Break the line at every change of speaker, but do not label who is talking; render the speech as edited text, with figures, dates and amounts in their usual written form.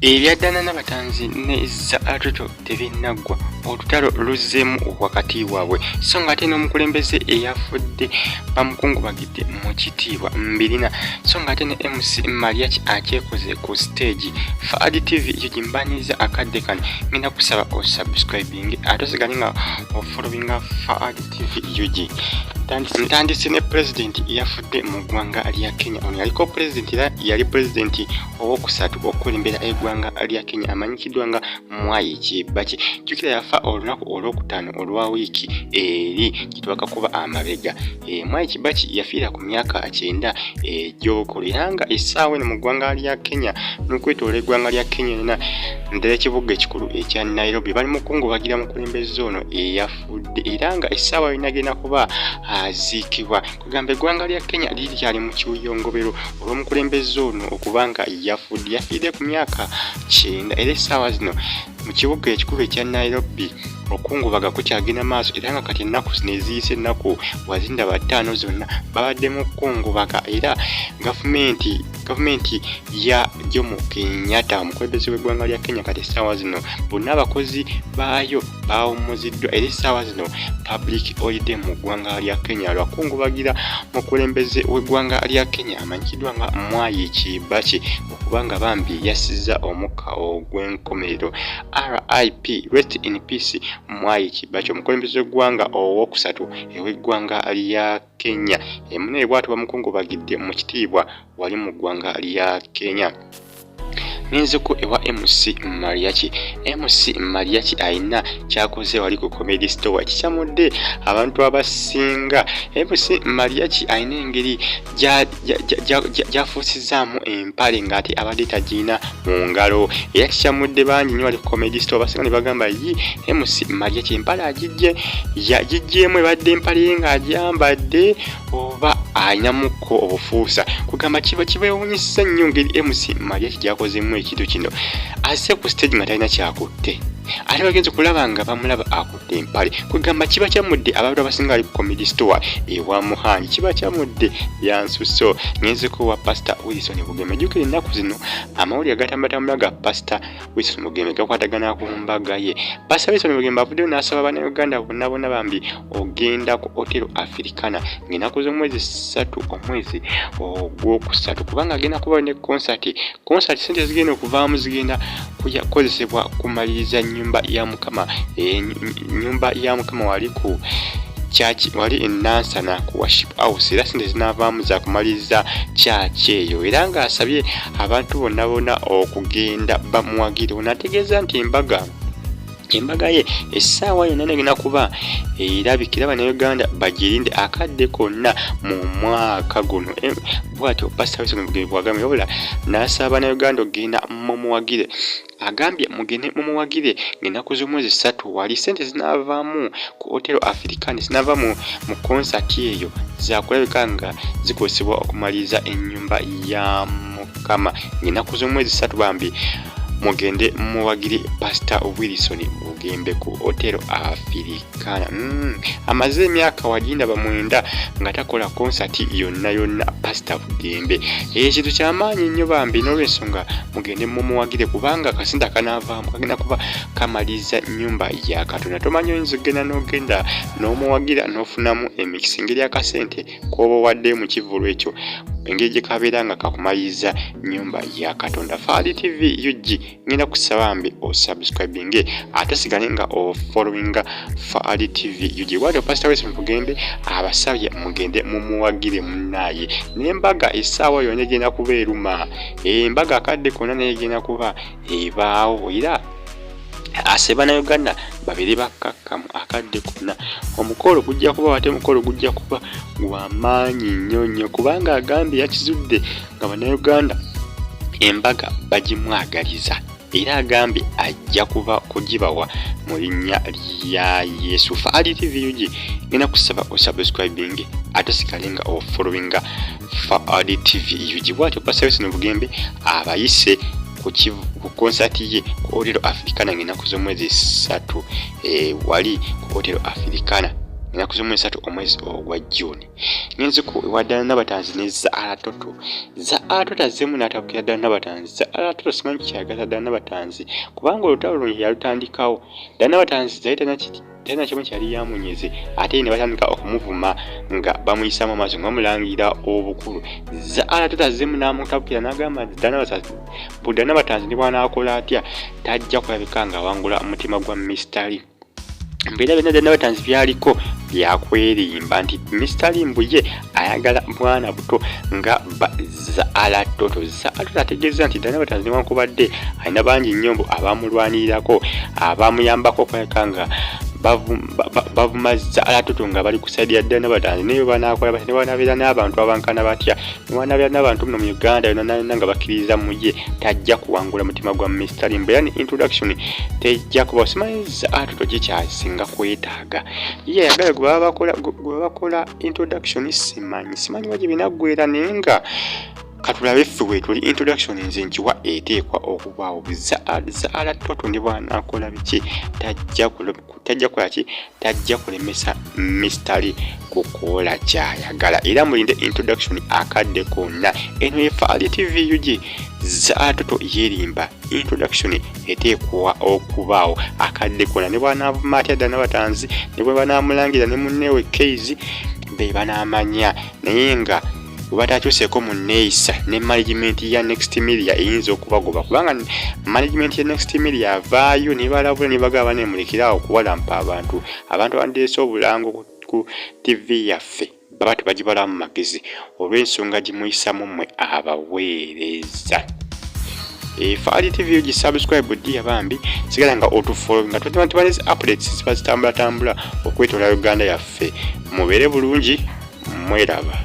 Ebya Dana Nabatanzi ne Zaaruto tebinnaggwa, olutalo luzzeemu wakati waabwe so nga ate n'omukulembeze eyafudde bamukungubagidde mu kitiibwa mbirina so nga ate ne MC Mariachi akyekoze ku siteegi. Faad TV ekyo gimbaniriza akadde kano, ngenda kusaba osubscribing ate osigale nga ofollowinga Faad TV UG. Ntandise ne pulezidenti eyafudde mu ggwanga lya Kenya. Ono yaliko pulezidenti era yali pulezidenti owokusatu okukulembera eggwanga lya Kenya amanyikiddwa nga Mwai Kibaki. Jjukira yafa olunaku olwokutaano olwa wiiki eri gye twakakuba amabega. Mwai Kibaki yafiira ku myaka 90 egy'obukulu era nga essaawa eno mu ggwanga lya Kenya n'okwetoola eggwanga lya Kenya yonna naddala ekibuga ekikulu ekya Nairobi bali mu kukungubagira mukulembeze ono eyafudde era nga essaawa yonna agenda kuba aziikibwa. Kugamba eggwanga lya Kenya liryali mu kiwuyongobero olw'omukulembeze ono okuba nga yafudde, yafiiridde ku myaka 90 era essaawa zino mu kibuga ekikulu ekya Nairobi okungubaga kukyagenda maaso era nga kati ennaku zino eziyise ennaku wazindaba 5 zonna babadde mu kukungubaga era gavumenti ya Jomo Kenyatta omukulembeze w'eggwanga lya Kenya kati essaawa zino bonna abakozi baayo baawummuziddwa era essaawa zino public holiday mu ggwanga lya Kenya lwakungubagira mukulembeze w'eggwanga lya Kenya amanyikiddwa nga Mwai Kibaki okuba nga bambi yassizza omukka ogw'enkomerero. RIP, rest in peace, Mwai Kibaki omukulembeze w'eggwanga owokusatu ew'eggwanga lya Kenya. Munne bw'atyo bamukungubagidde mu kitiibwa wali mu ggwanga lya Kenya. Nenzeko ewa MC Mariachi. MC Mariachi ayina kyakoze wali ku Comedy Store kikyamudde abantu abasinga. MC Mariachi ayina engeri gy'afuusizaamu empale ng'ate abadde tagirina mu ngalo era kikyamudde bangi nnyo wali ku Comedy Store abasinga ne bagamba yi MC Mariachi empale agijje yagiggyeemu ebadde empale ye ng'agyambadde oba ayinamukko obufuusa. Kugamba kiba kibeewuunyisa nnyo ngeri MC Mariachi gy'akozeemu ekintu kino. Azze ku stage nga talina kyakutte ate bagenze okulaba nga bamulaba akutte empale. Kugamba kiba kyamudde abantu abasinga ali ku Comedy Store ewa Muhangi, kiba kyamudde byansusso. Ngenzeko wa Pastor Wilson Bugembe. Jjukira ennaku zino amawulire agatambatambula ga Pastor Wilson Bugembe gakwatagana ku mbaga ye. Pastor Wilson Bugembe avuddeyo n'asaba Bannayuganda bonna bonna bambi ogenda ku Hotel Africana ng'ennaku z'omwezi 3 omwezi ogwokusatu kubanga agenda kubayo ne concert. Concert sente zigenda okuvaamu zigenda kukozesebwa kumaliriza nnyumba ya Mukama, nnyumba ya Mukama wali ku church wali e Nansana ku Worship House era sente zinaavaamu za kumaliriza church eyo era ng'asabye abantu bonna bonna okugenda bamuwagire. Ono ategeeza nti embaga ye essaawa yonna negenda kuba erabikira Bannayuganda bagirinde akadde konna mu mwaka guno. Bw'atyo Pastor Wilson Bugembe bw'agambye, wabula n'asaba Bannayuganda okugenda mumuwagire. Agambye mugende mumuwagire ng'ennaku z'omwezi 3 wali sente zinaavaamu ku Hotel Africana zinaava mu concert eyo zakulabika nga zikozesebwa okumaliriza ennyumba ya Mukama ng'ennaku z'omwezi 3 bambi mugende muwagire Pastor Wilson Bugembe ku Hotel Africana. Amaze emyaka wagindaba 9 nga takola concert yonna yonna Pastor Bugembe. Ekintu kyamaanyi nnyo bambi n'olwensonga mugende mumuwagire kubanga akasente akanaavaamu kagenda kuba kamaliriza nnyumba ya Katonda. Tomanyi oyinza okugenda n'ogenda n'omuwagira n'ofunamu emikisa engeri akasente k'oba owadde mu kivvulu ekyo engeri gye kabeera nga kakumaliriza nnyumba ya Katonda. Faad TV UG ngenda kusaba mbi osubscribinge ate sigale nga ofollowinga Faad TV UG. Bw'atyo Pastor Wilson Bugembe abasabye mugende mumuwagire munnaaye n'embaga essaawa yonna egenda kuba eruma. Embaga akadde konna naye egenda kuba ebaawo era asaba Bannayuganda babiri bakkakkamu akadde konna. Omukolo gujja kuba ate omukolo gujja kuba gwa maanyi nnyo nnyo kubanga agambye yakizudde nga Bannayuganda embaga bagimwagaliza era agambye ajja kuba kugibawa mu linnya lya Yesu. Faad TV UG ngenda kusaba osubscribing ate osigale nga ofollowinga Faad TV UG. Bw'atyo Pastor Wilson Bugembe abayise ku concert ye ku Hotel Africana ng'ennaku z'omwezi 3 wali ku Hotel Africana. Ennaku z'omwezi 3 omwezi ogwa June, ngenze ku ewa Ddala Nabatanzi ne Zaala Toto. Zaala Toto azzeemu n'atabukira Ddala Nabatanzi. Zaala Toto simanyi kyayagaza Ddala Nabatanzi, kubanga olutalo luno yalutandikawo. Ddala Nabatanzi yali talina kimu kyali yamunyeze, ate ne batandika okumuvuma nga bamuyisaamu amaaso nga bamulangira obukulu. Zaala Toto azzeemu n'amutabukira n'agamba nti Ddala Nabatanzi ne bw'anaakola atya tajja kulabika ng'awangula omutima gwa Mr. Lee. Mbeera byonna Ddala Nabatanzi byaliko byakwerimba nti Mr. Lee mbu ye ayagala bwana buto nga ba Zaala Toto. Zaala Toto ategeeza nti Ddala Nabatanzi newankubadde alina bangi nnyo mbu abamulwanirirako, abamuyambako okulabika nga bavuma Zaala Toto nga bali ku side ya Ddala Nabatanzi, naye banakola batya, ne banabeera n'abantu abankana batya, ne banabeera n'abantu muno mu Uganda yonna yonna nga bakkiririza mu ye, tajja kuwangula mutima gwa Mr. Lee. Mbeera ne introduction tejja kuba. Simanyi Zaala Toto kikyasinga kwetaaga ye ayagala gwe baba bakola introduction. Simanyi wa gye binaggwera, naye nga katulabe ffe weetuli. Introduction nze nkiwa eteekwa okubaawo. Zaala Toto ne bw'anaakola biki tajja kukola ki, tajja kulemesa Mr. Lee kukola kyayagala, era mulinde introduction akadde konna. Eno ye Faali TV UG. Zaala Toto yeerimba, introduction eteekwa okubaawo akadde konna, ne bw'anaavuma atya Ddala Nabatanzi, ne bwe banaamulangira ne munneewe Keizi be banaamanya, naye nga bwe batakyuseeko mu nneeyisa ne management ya Next Media eyinza okubagoba, kubanga management ya Next Media avaayo ne balabula ne bagamba nemulekere awo okuwalampa abantu. Abantu abandireese obulango ku TV yaffe baba tebagibalamu magezi olw'ensonga gimuyisamu mmwe abaweereza. Faali TV gi subscribe ddiya bambi, sigala nga otufollow nga tuba updates ziba zitambulatambula okwetoola Uganda yaffe. Mubeere bulungi, mweraba.